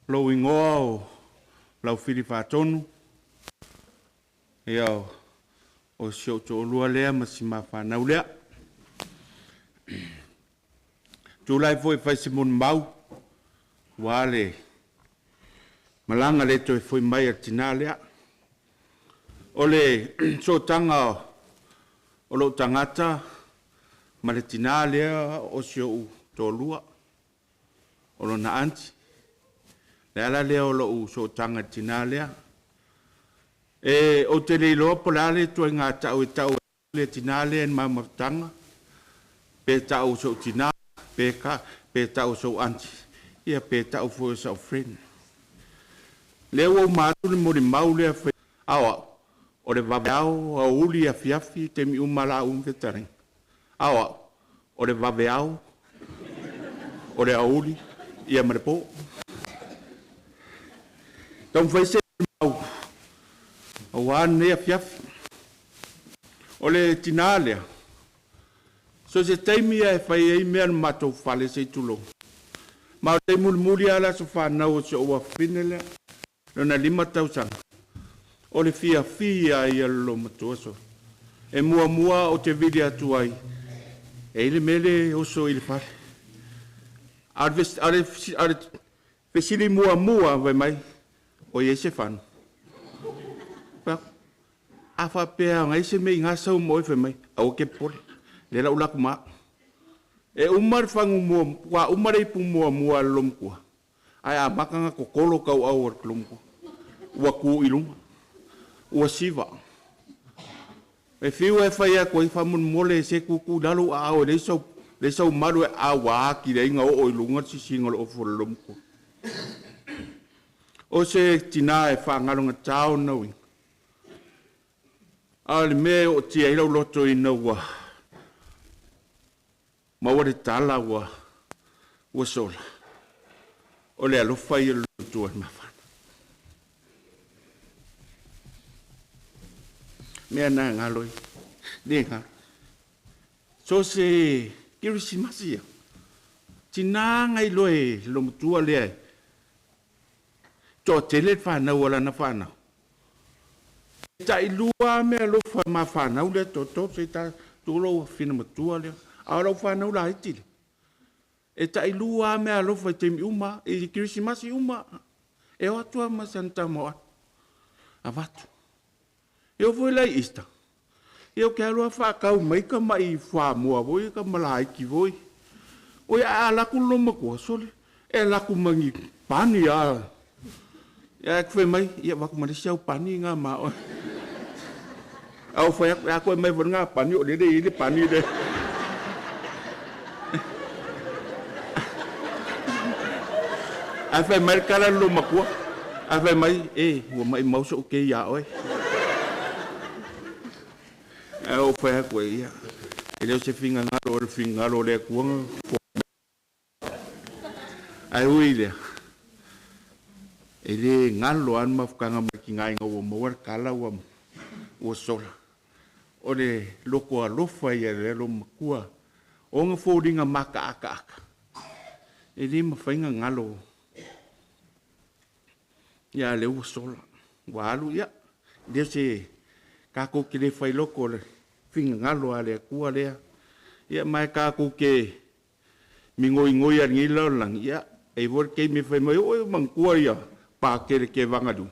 Lou igoa o Laufili Faatonu, ia o si ou toalua lea ma si ma fanau lea. Tulai foi e fai se molimau, ua le malaga le toe foi mai a le tina lea. O le sootaga o lou tagata ma le tina lea o si ou toalua, o lona aunty. Le ala lea o lou sootaga i le tina lea. E, ou te le iloa po o le a le ituaiga tau e tau ai le tina lea i le ma mafutaga, pe tau o sou tina, pe tau o sou aunty, ia pe tau foi o sau friend. Lea ua uma atu le molimau lea fai ao o le vaveao aoauli afiafi taimi uma la uma fetalaiga. Ao o le vaveao o le aoauli ia ma le po. Taumafai se mau aua lenei afiafi. O le tina lea, so se taimi e fai ai mea o le matou fale se i tulou. Ma o le taimi mulimuli lava le aso fanau o si ou afafine lea, lona 5 tausaga, o le fiafia ia o le loomatua solo. E muamua ou te vili atu ai, e i le mea le oso i le fale. A o le fesili muamua fai mai, o i ai se fanu. A faapea ngai se mea i gasa mo e fai mai, aua ke popole, le la ulaku ma. E uma le fagu mua, ua uma le ipu muamua a le loomatua, ae amata ona totolo tauau o le loomatua. Ua tu i luga, ua siva. E fiu e fai atu ai faamolemole se tutu i lalo ua ao e leai sau malu e a ua atili ai ona oo i luga le sisiina o le ofu o le loomatua. O se tina e faagalogata ona uiga, a o le mea e ootia ai lau loto ina ua maua le tala ua sola, o le alofa ia o le loomatua i le mafana. Mea na e galo ai, le galo. So se kerisimasi ia, tina ngai loa e loomatua lea e toatele le fanau a lana fanau. E tailua mea alofa ma fanau lea toto se ta tulo fina matua lea. A o lau fanau laiti le. E tailua mea alofa i taimi uma, i kerisimasi uma. E o atu lava ma Santa ma o atu. Avatu. E oo foi la i Easter, ia ou te alu lava faatau mai ka mai fuamoa foi ka malaiki foi. Oi a alu atu le loomatua, sole, e alu atu ma ni pani lava. Ia ae fai mai, ia avatu ma le isi au pani na ma oe. A ou fai atu, a toe mai foi ngā pani o lele i le pani le. Ae fai mai le tala le loomatua. Ae fai mai, e, ua maumau so'u ke iā oe. Ae ou fai atu ai, ia, e le o se finagalo o le finagalo o le Atua na. Ae ui lea, e le galo lava le mafutaga mai tina ina ua maua le tala ua sola. O le loko alofa ia le loomatua, o ona foliga mataataata, e le mafai ona galo. Ia lea ua sola, ua alu ia, le se tatou te le fai loko o le finagalo a le Atua lea. Ia ma e tatou te migoigoi a lenei lalolagi, ia, e i foi le taimi e fai mai, oi manatua ia Pakele ke vagaliu.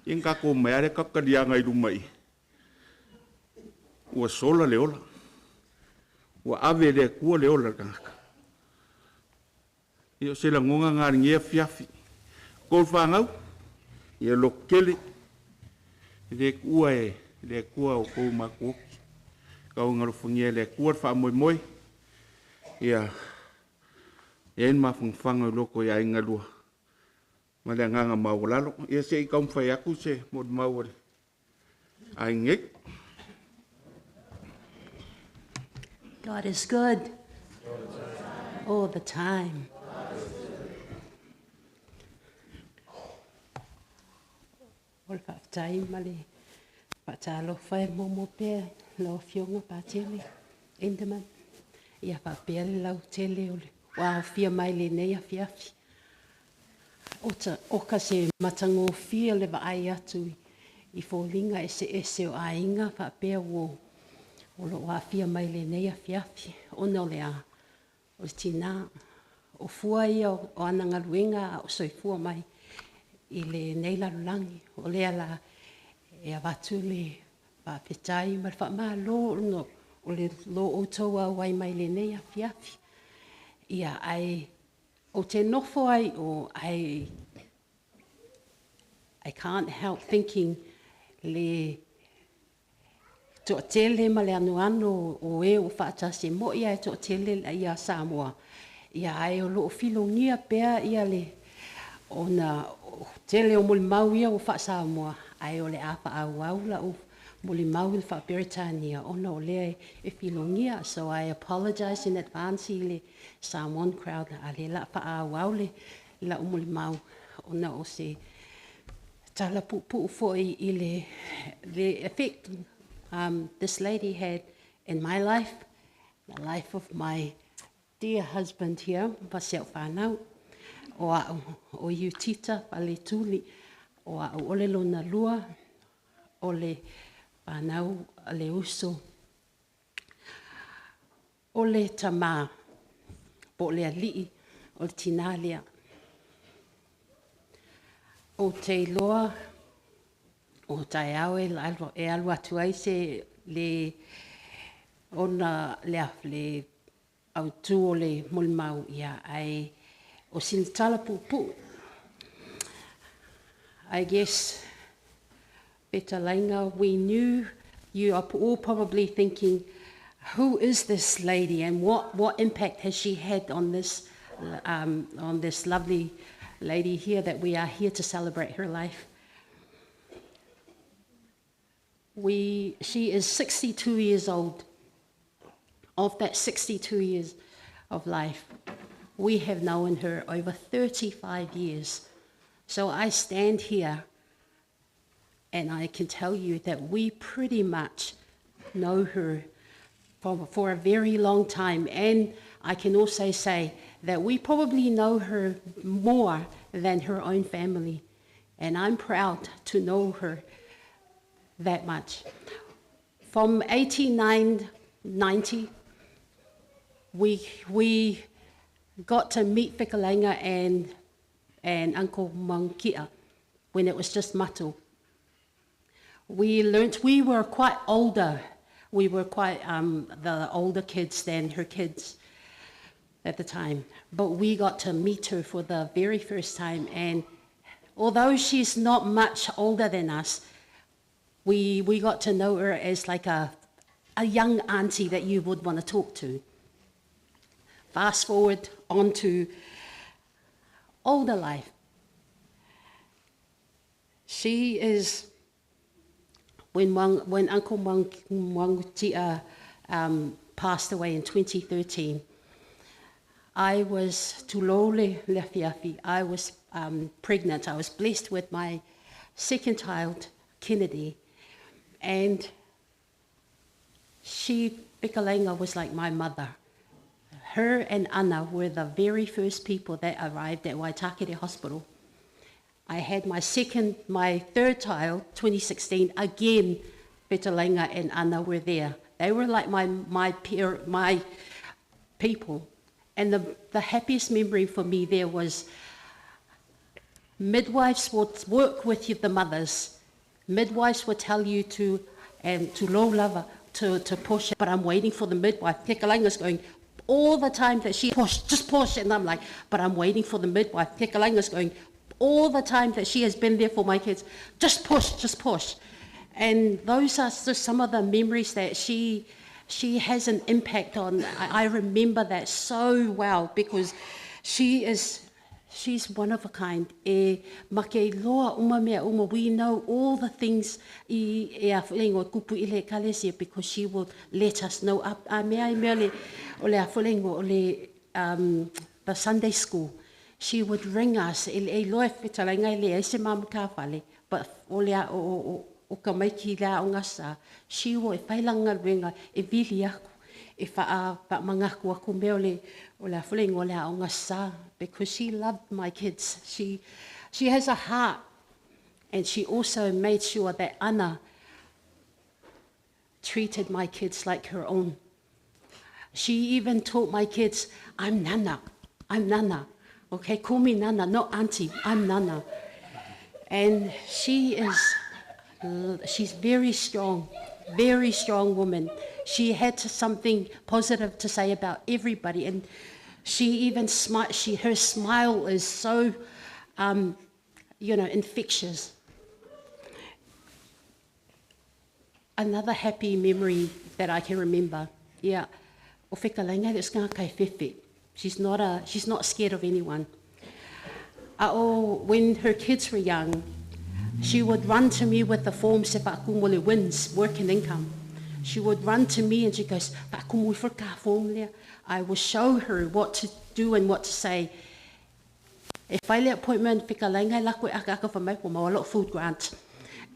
Ia na tatou omai lava lea tatou taliaga i luma i i. Ua sola le ola. Ua ave e le Atua le ola i le tagata. Ia o se lagona lena i lenei afiafi. Tou fanau, ia lototele, e le tuua e le Atua outou matuoti. Tau ina alofagia e le Atua le faamoemoe, ia i ai le mafanafana i loko i aiga e lua, ma le agaga maualalo. Ia se i taumafai atu se molimau a le aiga nei. God is good all the time. O le faafetai ma le faatalofa e muamua pea lau Afioga Patele Enderman. Ia faapea le lautele o le ua aofia mai lenei afiafi. Oka se matagofie le vaai atu i foliga eseese o aiga faapea ua o loo aafia mai lenei afiafi, ona o le a? O le tinā. O fua ia o ana galuega a o soifua mai i lenei lalolagi. O lea la e avatu le faafetai ma le faamalo ona o lo outou auai mai lenei afiafi. Ia, ae ou te nofo ai o, ae I can't help thinking le toatele ma le anoano o e ua faatasi, e moi lava e toatele ia Samoa, ia ae o lo o filogia pea ia le ona tele o molimau ia ua faa-Samoa, ae o le a faaauau lau molimau i le faa-Peretania ona o lea e filogia. So I apologize in advance i le Samoan crowd, a o lea o le a faaauau le lau molimau ona o se tala puupuu foi i le effect this lady had in my life, the life of my dear husband here, ma si au whanau, o au o Iutita Faletuli, o au o le lona lua, o le whanau a le uso. O le tamā, po o le alii, o le tinā lea. Ou te iloa o taeao e alu atu ai se le ona le autu o le molimau, ia, ae o sina tala puupuu. I guess, Fetalaiga, we knew you are all probably thinking, who is this lady and what impact has she had on this lovely lady here that we are here to celebrate her life? She is 62 years old. Of that 62 years of life, we have known her over 35 years. So I stand here and I can tell you that we pretty much know her for a very long time. And I can also say that we probably know her more than her own family. And I'm proud to know her that much. From 89, 90, we got to meet Fetalaiga and Uncle Mankia when it was just Matu. We learnt, we were quite older. We were quite the older kids than her kids at the time. But we got to meet her for the very first time. And although she's not much older than us, we got to know her as like a young auntie that you would want to talk to. Fast forward onto older life. She is, when Uncle Mwangutia passed away in 2013, I was tulou le afiafi. I was pregnant. I was blessed with my second child, Kennedy. And she, Fetalaiga, was like my mother. Her and Anna were the very first people that arrived at Waitakere Hospital. I had my third child, 2016, again, Fetalaiga and Anna were there. They were like my peer, my people. And the happiest memory for me there was midwives would work with you, the mothers. Midwives would tell you to, and to low lava, to push, but I'm waiting for the midwife. Fetalaiga's going, all the time that she push, just push. And I'm like, but I'm waiting for the midwife. Fetalaiga's going, all the time that she has been there for my kids, just push, just push. And those are just some of the memories that she has an impact on. I remember that so well because she's one of a kind. E make loa uma mea uma. We know all the things i e a whalengo kupu i le ekalesia because she will let us know. A mea i mea le, o le a whalengo, o le the Sunday school. She would ring us, e, e loa fetalaiga e le ai se mama ka whale, but o le a, o ka maiki le a o ngasa, she will, e whailanga luenga, e vili aku. E faamagaku aku mea o le o le a foi le igoa o le aoga sa, because she loved my kids. She has a heart, and she also made sure that Anna treated my kids like her own. She even taught my kids, "I'm Nana, I'm Nana. Okay, call me Nana, not Auntie, I'm Nana." And she's very strong woman. She had something positive to say about everybody, and she even smi- she her smile is so, infectious. Another happy memory that I can remember, yeah, o fekalaiga le o kai fefe. She's not scared of anyone. Oh, when her kids were young, she would run to me with the forms e faakumu le WINZ, work and income. She would run to me and she goes, "Faakumu ifo ka form lea." I will show her what to do and what to say. E fai le appointment, fekalaiga la koe aka aka whamai po maua food grant.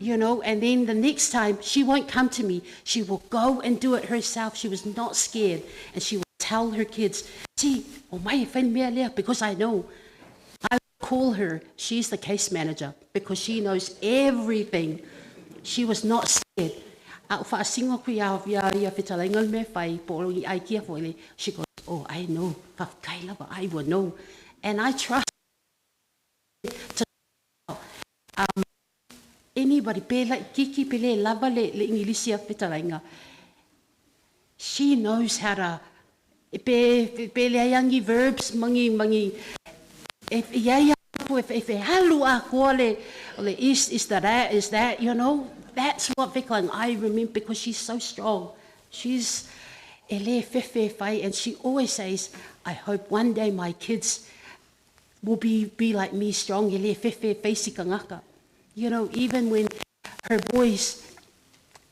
And then the next time, she won't come to me. She will go and do it herself. She was not scared. And she will tell her kids, "See, o mai e fai mea lea, because I know." I call her, she's the case manager, because she knows everything. She was not scared. A o whaasingo ku ia ia ia fetalaiga le mea fai po o i ai kia fo le. She goes, "Oh, I know. Whawhai lava, I will know." And I trust to anybody, pe la kiki pe le lava le Ingilisi a fetalaiga. She knows how to pe le aiangi verbs mangi e ia ia po e halu a koa le is that is that that's what Viklang I remember, because she's so strong. She's e le fefe fai, and she always says, "I hope one day my kids will be like me, strong, e le fefe face ngaka." Even when her boys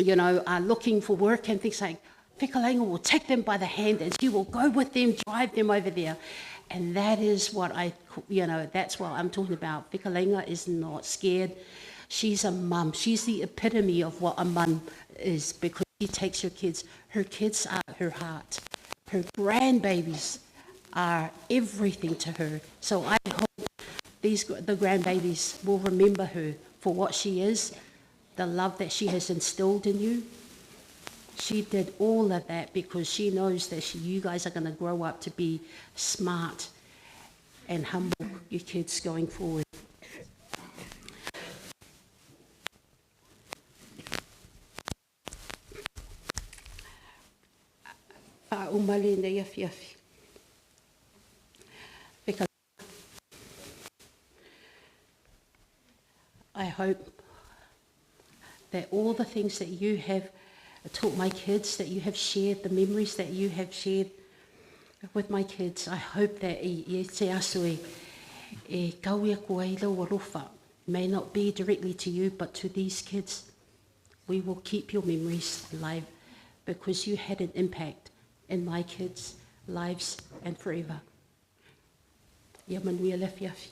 are looking for work and things like, Fekalaiga will take them by the hand and she will go with them, drive them over there. And that is what I, you know, that's what I'm talking about. Fekalaiga is not scared. She's a mum. She's the epitome of what a mum is, because she takes her kids. Her kids are her heart. Her grandbabies are everything to her. So I hope the grandbabies will remember her for what she is, the love that she has instilled in you. She did all of that because she knows that you guys are going to grow up to be smart and humble, your kids going forward. Faaumale nei afiafi. Because I hope that all the things that you have taught my kids, that you have shared, the memories that you have shared with my kids, I hope that i te aso e kau ia ko ai lau alofa, may not be directly to you, but to these kids. We will keep your memories alive because you had an impact in my kids' lives and forever. Ia manuia le afiafi.